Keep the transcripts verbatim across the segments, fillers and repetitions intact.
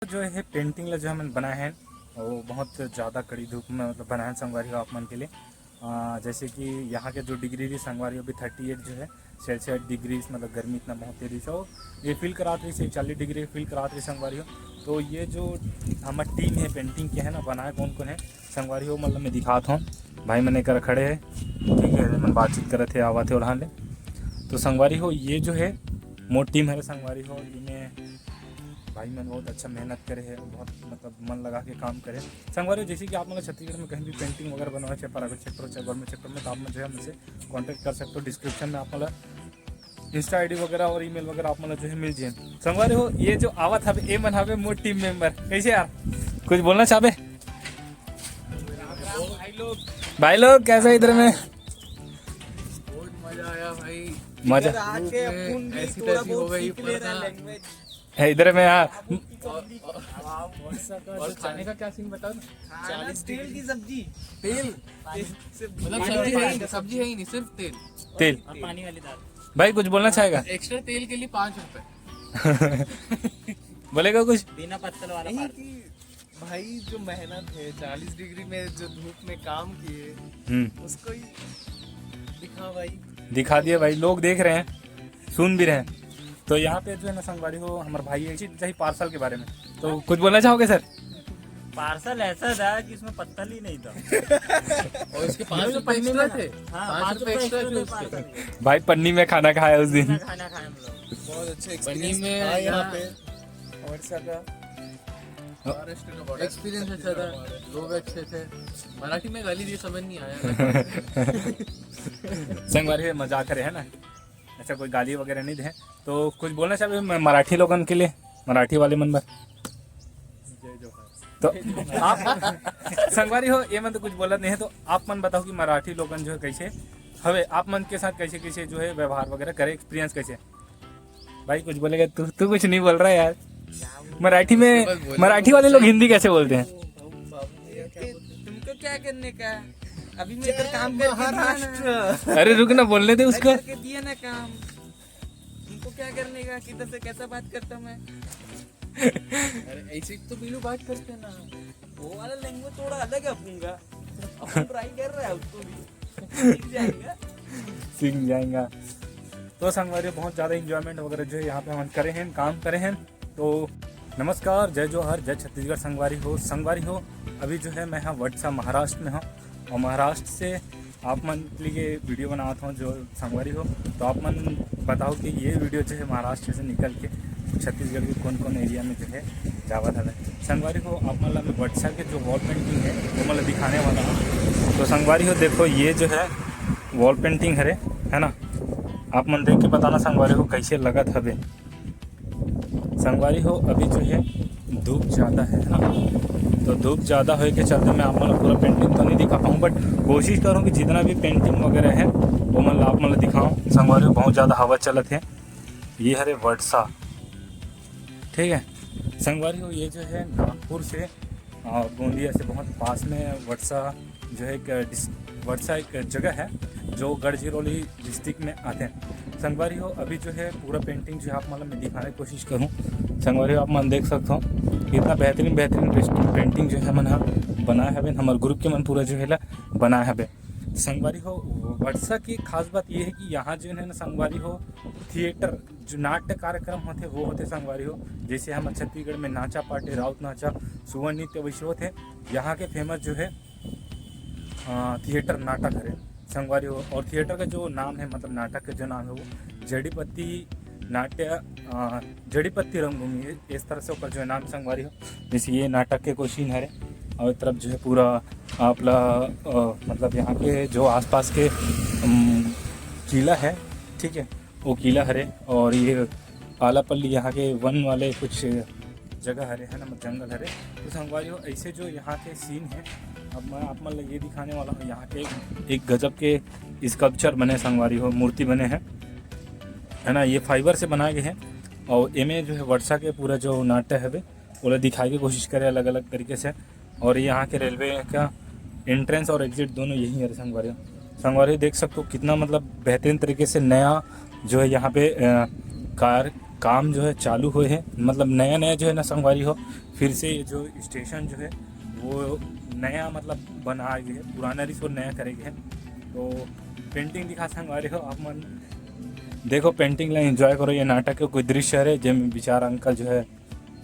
जो है पेंटिंग ला जो हमन बनाए हैं, वो बहुत ज़्यादा कड़ी धूप में मतलब बनाए हैं संगवारी हो आप मन के लिए। अ, जैसे कि यहाँ के जो डिग्री रही संगवारी हो, अभी थर्टी एट जो है, सेल्सियस डिग्री, मतलब गर्मी इतना बहुत तेजी से हो, ये फील करात रही, चालीस डिग्री फील करात रही संगवारी हो। तो ये जो हमार टीम है पेंटिंग के है ना, बनाए कौन कौन है संगवारी हो, मतलब मैं दिखात हूँ, भाई मन एकर खड़े है, ठीक है, मन बातचीत करत है, आवत है ओढ़ा ले। तो संगवारी हो, ये जो है मोर टीम है संगवारी हो, इन्हें भाई मन बहुत अच्छा मेहनत करे है, बहुत मतलब मन लगा के काम करे। संगवारी हो, जैसे कि आप मन ला छत्तीसगढ़ में कहीं भी पेंटिंग वगैरह बनवाए, चाहे प्राइवेट सेक्टर हो, चाहे गवर्नमेंट सेक्टर में, तो आप मन जो है हमसे कॉन्टैक्ट कर सकते हो। डिस्क्रिप्शन में आप मन ला इंस्टा आईडी वगैरह और ईमेल वगैरह आप मन ला जो है मिल जाए। संगवारी हो, ये जो आवत हवे, ए मन हवे मोर टीम मेंबर। कैसे यार, कुछ बोलना चाहबे? भाई लोग, कैसा है इधर में? बहुत मजा आया भाई। मजा। इधर आके धूप में अपन भी ऐसी थोड़ा तैसी हो बहुत गई, सीख ले रहा है वरना लैंग्वेज। है इधर में, हाँ। और, और, और खाने का क्या सीन बताओ ना? खाना चालीस तेल डिग्री की सब्जी। तेल? तेल से मतलब पानी सब्जी है ही वाली नहीं, सब्जी है ही नहीं, सिर्फ तेल। तेल। और पानी वाली दाल। भाई कुछ बोलना चाहेगा? एक्स्ट्रा तेल के लिए पाँच रुपए। बोलेगा कुछ? बिना पत्तल वाला यही पार। कि भाई जो मेहनत है, चालीस डिग्री में जो धूप में काम किए, हम्म। उसको ही दिखा भाई। दिखा दिए भाई, लोग देख रहे हैं, सुन भी रहे हैं। तो यहाँ पे जो है ना संगवारी हो, हमारे भाई है, चाही पार्सल के बारे में, तो कुछ बोलना चाहोगे सर? पार्सल ऐसा था कि उसमें पत्तल ही नहीं था। और उसके पाँच जो रुपए पन्नी एक्स्ट्रा में थे। हाँ, पाँच पाँच रुपए रुपए एक्स्ट्रा एक्स्ट्रा थे थे उसके। पार्सल के। भाई पन्नी में खाना खाया उस दिन। पन्नी में खाना खाया हम लोग। बहुत अच्छा पन्नी एक्सपीरियंस में था यहाँ यहाँ पे। वर्षा का। हाँ। महाराष्ट्र का बॉर्डर। एक्सपीरियंस अच्छा था, लोग अच्छे थे। मराठी में गाली दी, समझ नहीं आया। संगवारी हो, मजाक करे है ना, ऐसा कोई गाली वगैरह नहीं दे। तो कुछ बोलना चाहबे म-, मराठी लोगन के लिए, मराठी वाले मन बर? जय जोहार। तो आप संगवारी हो, ये मन तो कुछ बोलत नहीं है, तो आप मन बताओ कि मराठी लोगन जो है कैसे हवे, आप मन के साथ कैसे कैसे जो है व्यवहार वगैरह करे, एक्सपीरियंस कैसे? भाई कुछ बोलेगा तू? तू कुछ नहीं बोल रहा यार। मराठी में, बस बोले, मराठी वाले लोग हिंदी कैसे बोलते हैं? तुमको क्या करने का? अभी मैं इधर काम करके दिया ना। महाराष्ट्र। अरे रुक ना, बोलने दे मैं उसको। करके दिया ना काम। तुमको क्या करने का? किधर से कैसा बात करता मैं? अरे ऐसे ही तो बिल्लू बात करते हैं ना। वो वाला लैंग्वेज थोड़ा अलग है अपन का। अपन ट्राई कर रहा है उसको भी। सीख जाएगा। सीख जाएगा। तो संगवारी हो, बहुत ज़्यादा इंजॉयमेंट वगैरह जो है यहाँ पे हम करे हैं, काम करे हैं। तो नमस्कार, जय जोहार, जय छत्तीसगढ़ संगवारी हो। संगवारी हो, अभी जो है मैं हाँ वडसा महाराष्ट्र में हूँ, और महाराष्ट्र से आप मन के लिए वीडियो बनावत हूँ जो संगवारी हो। तो आप मन बताओ कि ये वीडियो जो है महाराष्ट्र से निकल के छत्तीसगढ़ के कौन कौन एरिया में जो है जावत हवे। संगवारी हो, आप मन ला मैं वडसा के जो वॉल पेंटिंग है वो मतलब दिखाने वाला हूँ। तो संगवारी हो, देखो ये जो है वॉल पेंटिंग हरे, है ना, आप मन देख के बताना संगवारी हो कैसे लगत हवे। संगवारी हो, अभी जो है धूप ज़्यादा है, है ना, तो धूप ज़्यादा होए के चलते मैं आप मन ला पूरा पेंटिंग तो नहीं दिखा पाऊँ, बट कोशिश करूँ कि जितना भी पेंटिंग वगैरह है वो मतलब आप मन ला दिखाऊँ। संगवारी हो, बहुत ज़्यादा हवा चलत है। ये हरे वडसा, ठीक है संगवारी हो, ये जो है नागपुर से और गोंदिया से बहुत पास में वडसा जो है एक डिस-, वडसा एक जगह है जो गढ़चिरौली डिस्ट्रिक्ट में आते हैं। संगवारी हो, अभी जो है पूरा पेंटिंग जो है आप मतलब मैं दिखाने की कोशिश करूँ। संगवारी हो, आप मन देख सकते हो कितना बेहतरीन बेहतरीन पेस्ट-, पेंटिंग जो है मन ह बनाए हवे, हमारे ग्रुप के मन पूरा जो है ला बनाए हवे। संगवारी हो, वडसा की खास बात ये है कि यहाँ जो है ना संगवारी हो, थिएटर जो नाट्य कार्यक्रम होते वो होते संगवारी हो, जैसे हम छत्तीसगढ़ में नाचा पाटे, राउत नाचा, सुवन नृत्य वैसे होते, यहाँ के फेमस जो है अ, थिएटर नाटक हरे संगवारी हो। और थिएटर का जो नाम है, मतलब नाटक का जो नाम है वो जड़ीपति नाट्य, अ, जड़ीपति रंगभूमि, इस तरह से ऊपर जो है नाम संगवारी हो। जैसे ये नाटक के कोई सीन हरे और एक तरफ जो है पूरा आप ला, अ, मतलब यहाँ के जो आसपास के, अम, किला है, ठीक है, वो किला हरे और ये आलापल्ली यहाँ के वन वाले कुछ जगह हरे, है ना, जंगल हरे। तो संगवारी हो, ऐसे जो यहाँ के सीन है, अब मैं आप मन ला ये दिखाने वाला हूँ। यहाँ के एक, एक गजब के स्कल्पचर बने संगवारी हो, मूर्ति बने हैं, है ना, ये फाइबर से बनाए गए हैं। और एमे जो है वर्षा के पूरा जो नाट्य हवे ओला दिखाए के कोशिश करे अलग अलग तरीके से। और यहाँ के रेलवे का एंट्रेंस और एग्जिट दोनों यही है संगवारी हो। संगवारी हो, देख सकते हो कितना मतलब बेहतरीन तरीके से नया जो है यहाँ पे, अ, कार काम जो है चालू होए हे, मतलब नया नया जो है ना संगवारी हो, फिर से ये जो स्टेशन जो है वो नया मतलब बनाए गे हे, पुराना रिसोर्स नया करे गे हे। तो पेंटिंग दिखा संगवारी हो, आप मन देखो पेंटिंग ला एंजॉय करो। ये नाटक के कोई दृश्य हरे जेमे बेचारा अंकल जो है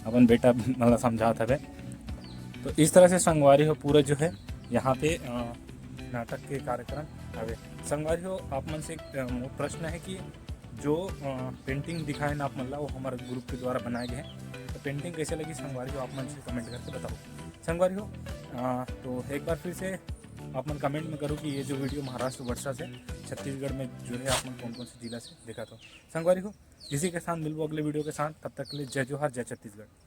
अपन बेटा मतलब समझात हवे। तो इस तरह से संगवारी हो पूरा जो है यहाँ पे अ, नाटक के कार्यक्रम हवे। संगवारी हो, आप मन से एक अ, मोर प्रश्न है कि जो पेंटिंग दिखाए ना आप मन ला, वो हमारे ग्रुप के द्वारा बनाए गए हैं। तो पेंटिंग कैसे लगी संगवारी हो, आप मन से कमेंट करके बताओ। संगवारी हो, अ, तो एक बार फिर से आप मन कमेंट में करो कि ये जो वीडियो महाराष्ट्र वर्षा से छत्तीसगढ़ में जो है आप मन कौन कौन से जिला से देखा था। संगवारी हो, इसी के साथ मिलबो अगले वीडियो के साथ। तब तक के लिए जय जोहार, जय छत्तीसगढ़।